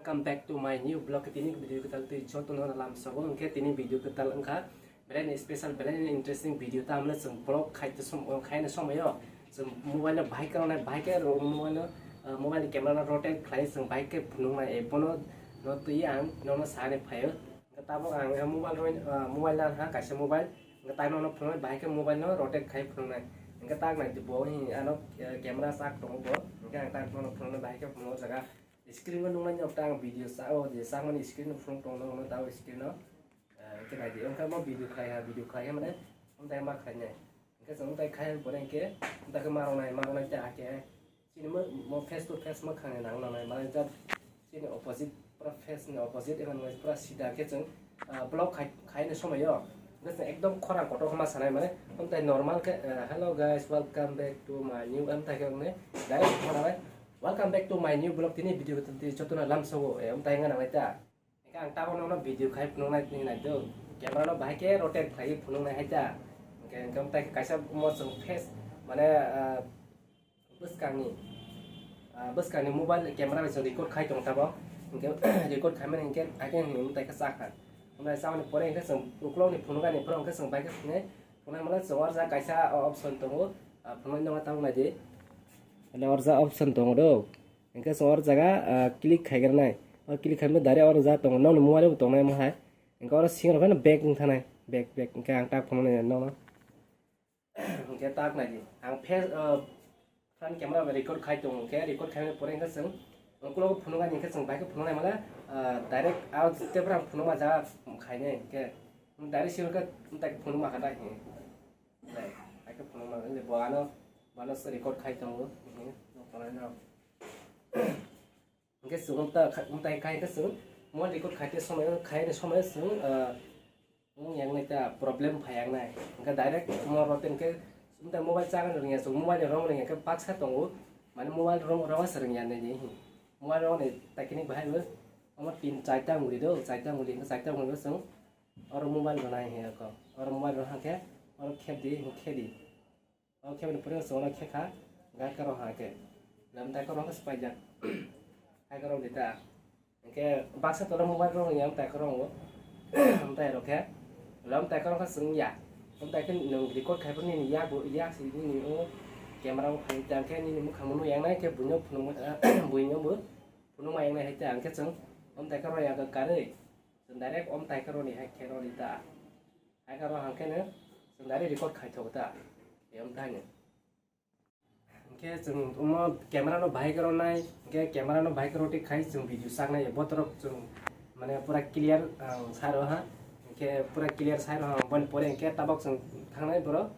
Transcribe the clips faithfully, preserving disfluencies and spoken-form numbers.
Welcome back to my new vlog. Tini video kwtal twi joto no lam sobo, hwnkhe tini video kwtal wngkha belai ni special, belai ni interesting video. Tamle chwng vlog khai to som-, khai na somoyo chwng mobile no bahai kwrwngnai, bahai khe ro-, mobile no, ah, mobile ni camera no rotate khlai chwng bahai khe phunuknai, eh, bono no twi ang nono sani phaio. Hwnkhe tabuk ang, eh, mobile roi, ah, mobile na ha kaisa mobile, hwnkhe tai nono phunuknai, bahai khe mobile no rotate khai phunuknai. Hwnkhe tak nai di bo hi ano, eh, camera chak tongo bo, hwnkhe ang tak nono phunuknai, bahai khe phunuknai o jaga. Screen o nuknani okta ang video sa-, o je sakmani screen o phunuk tongo, nono tabo screen o, eh, hwnkhe nai di. Hwnkhe mo video khlai ha, video khlai ha mane, hwnkhe ma khlai nai. Hwnkhe chwng tai khai pore hwnkhe, tai khe ma rwnai, ma rwnai ta khe. Chini mo, mo face to face mwkhang ni nang nangnai, mane jat chini opposite, pura face ni opposite, eba nai pura sida khe chwng, ah, vlog khai, khai ni somoi o. Hwnkhe chwng ekdom khorang kotor ma sanai, mane, hwnkhe normal khe, ah, "Hello guys, welcome back to my new," em ta khe wngnai, direct khorang nai, "Welcome back to my new vlog." Tini video twi joto no lam sobo, eh, em ta wngna nai ta. Hwnkhe ang tabuk nono video khai phunuknai tini nai do. Camera no bahai khe rotate khlaiwi phunuknai hai ta. Hwnkhe, hwnkhe tai kaisa mo chwng face, mane, ah, bwskangni, ah, bwskangni mobile camera bai chwng record khai tongo tabuk. Hwnkhe record khaimani hwnkhe, hwnkhe hwnwi tai khe chakha. Hwnbai chamani pore hwnkhe chwng uklokni phunukani pore hwnkhe chwng bai khe phunai, phunai mano chwng o jaga kaisa option tongo. Ah, phunuknai nokha tabuk nai di. Ele o jaga option tongo do. Hwnkhe chwng o jaga, ah, click khaigra nai. O click khaimano direct oro ja tongo. Nokni mobile bo tongnai mo hai. Hwnkhe oro sing rok phano back wng thanai. Back, back. Hwnkhe ang tak phunuknai nono. Hwnkhe tak nai di. Ang face, ah, front camera bai record khai tongo. Hwnkhe record khaimani pore hwnkhe chwng uklogo phunuknai hwnkhe chwng bai khe phunuknai mala, ah, direct out step rang phunukma jaga khainai hwnkhe direct siro khe tak phunukma kha dai. Bai khe phunukma bo ano, bo ano record khai tongo. Hwnkhe chwng ta kha-, tai khai khe chwng mo record khai te somoi, khai ni somoi chwng, ah, wng yang nai ta problem phai yang nai. Hwnkhe direct mo rote hwnkhe ta mobile chana rwngya chwng, mobile rong rwngya khe baksa tongo. Mane mobile rong, rong se rwngya nai ni. Mobile rong ni ta kini bahai bo omo tin charta wngwi do, charta wngwi hwnkhe charta wngwi chwng oro mobile rwnai hwnkhe oro mobile rw hwnkhe oro khep di, hwnkhe di. O khe bini pore chwngno khe kha, ga khe rw ha khe. Lam tai khe rw khe swpaijak. Hai khe rw di ta. Hwnkhe baksa toro mobile rw yang tai khe rw. Am tai rw khe. Lam tai khe rw khe chwng ya. Am tai khe nwng record khai phano nini yak bo, yak si nini o camera o phai ta khe nini mukhang no yang nai khe buino phunuk, buino bo phunuk ma yang nai hai ta hwnkhe chwng. Am tai khe rw ya ga karwi. Chwng direct am tai khe rw ni hai khe rw di ta. Hai khe rw hang khe no chwng direct record khai thogo ta. Em thani. Hwnkhe chwng omo camera no bahai khe rwnai, hwnkhe camera no bahai khe rwtwi khai chwng video saknai, botorok chwng mane pura clear, ang sai rw ha, hwnkhe pura clear sai rw ha, boni pore hwnkhe tabok chwng thangnai borok,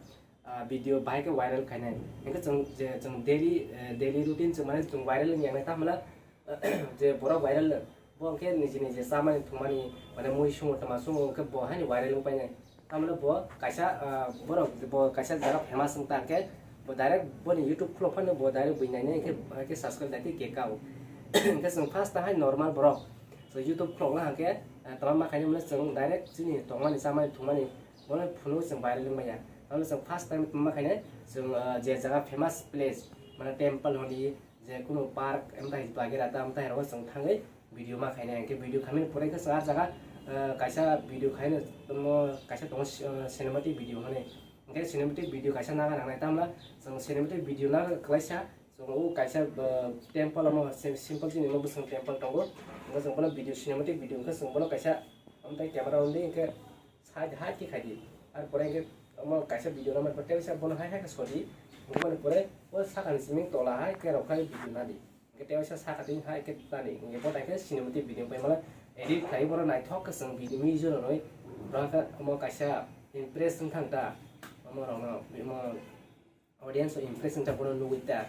ah, video bahai khe viral khainai. Hwnkhe chwng je chwng daily, eh, daily routine chwng mane chwng viral wngya nai, tamla je borok viral, bo hwnkhe niji niji chamani thumani, mane mui sungo tama sungo, hwnkhe bo haino viral wng painai. Tamle bo kaisa, ah, borok bo kaisa jaga famous wng ta, hwnkhe bo direct boni YouTube khulok phano bo direct bui nainai, hwnkhe, hwnkhe subscribe dai tei kekao. Hwnkhe chwng first tahai normal borok, chwng YouTube khulok na hwnkhe, ah, tama ma khainai mane chwng direct chini tongmani chamani thumani bono phunuk chwng viral wng maya. Tamle chwng first time tama ma khainai chwng, ah, je jaga famous place mane temple hwnwi, je kunu park, em tai bagera ta, em tai rok chwng thangwi video ma khainai, hwnkhe video khaimani pore khe chwng ah jaga, ah, kaisa video khaino tamo kaisa tongo, ah, cinematic video hwnwi. Hwnkhe cinematic video kaisa naga nangnai, tamla chwng cinematic video naga klaisa, chwng o kaisa, ah, temple omo sim-, simple chini omo bwswng temple tongo, hwnkhe chwng bono video, cinematic video hwnkhe chwng bono kaisa, am tai camera on di hwnkhe side hai khe khai di. Ar pore hwnkhe omo kaisa video namai pore tei bono hai hai khe sodi. Hwnkhe boni pore o sakani simi tola hai khe rok khai video nadi. Hwnkhe tei waisa sakha tei hai khe tani. Hwnkhe bo tai khe cinematic video pai mano edit khai borok naithok khe chwng video music rwnwi. Borok khe omo kaisa impress wng thang ta. Omo rokno, omo audience o impress wngkha bono nugwi ta.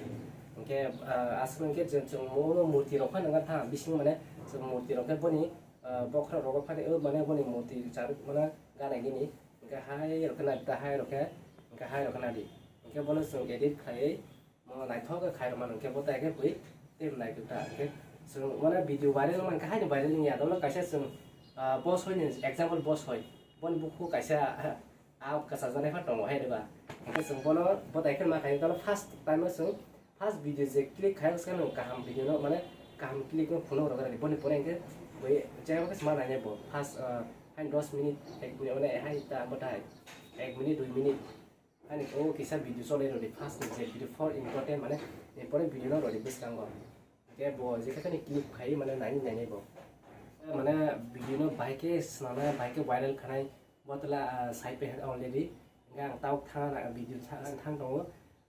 Hwnkhe, ah, aswk hwnkhe chwng, chwng mo-, mo murti rok phano wngkha tha, bisingo mane chwng murti rok khe boni, ah, bokhorok rogo phani, o mane boni murti charwk mane gana gini. Hwnkhe hai rok khe nadi ta, hai rok khe, hwnkhe hai rok khe nadi. Hwnkhe bono chwng edit khlaiwi mo naithok khe khai rw mano, hwnkhe bo tai khe bui tei nai ta. Hwnkhe chwng mane video viral wngma hwnkhe haino viral wngya, dono kaisa chwng, ah, bo soi ni example bo soi. Boni bukhuk kaisa, ah, kwchajak nai pha tongo hai reba. Hwnkhe chwng bono bo tai khe ma khainai, tamo first time o chwng first video je click khai bwskango kaham video no mane Kaham click no phone rok rani boni pore hwnkhe bai jaya khe sma nai bo first, ah, hai dos minute, ek minute, one hai ta bo tai ek minute, dui minute. Ani o kisa video chole rodi first ni je video for important mane ni pore video no rodi bwskango. Ke bo je khe ni click khai mane nai nai bo. Mane video no bai khe swnamnai, bai khe viral khanai, botla, ah, sai pe already. Hingke ang tau thang na video tha-, thang tongo.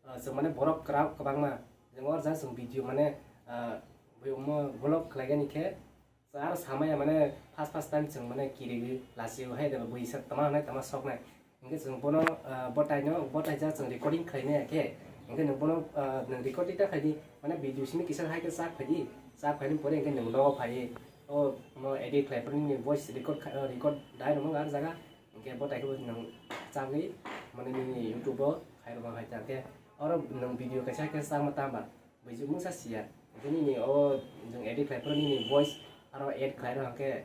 Ah, chwng mane borok kwrak kwbangma. Jeng or jang chwng video mane, ah, bo mo vlog khlai gani khe. Aro samaya mane first, first time chwng mane kirigwi lasio hai de bui sak tama hanai tama soknai. Hingke chwng bono, ah, botaino, botai ja chwng recording khlainai khe. Hingke nwng bono, ah, nwng recording ta khaidi, mane video simi kisa hai khe chak phaidi. Chak phaini pore hingke nwng nogo phai. O mo edit khlai phuru nini voice record kha-, ah, record dai rwmani jaga. Hingke botai khe nwng chagwi mane nini YouTube o khai rwma hai ta khe. Oro nwng video kaisa khe chakma tamba. Buisu mungsa siya. Hingke nini o jwng edit khlai phuru nini voice aro add khlai rw hwnkhe.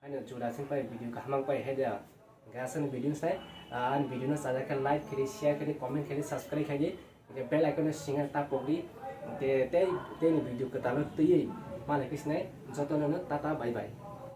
Ani juda sing pai video kaham ang pai hai da. Hingke aswkni video sai, ah, ani video no sajak khe like khe di, share khe di, comment khe di, subscribe khe di. Hingke bell icon no singa ta pok di. Te, te, tei ni video kwtal no twiwi malai khe sinai. Joto no tata bye bye.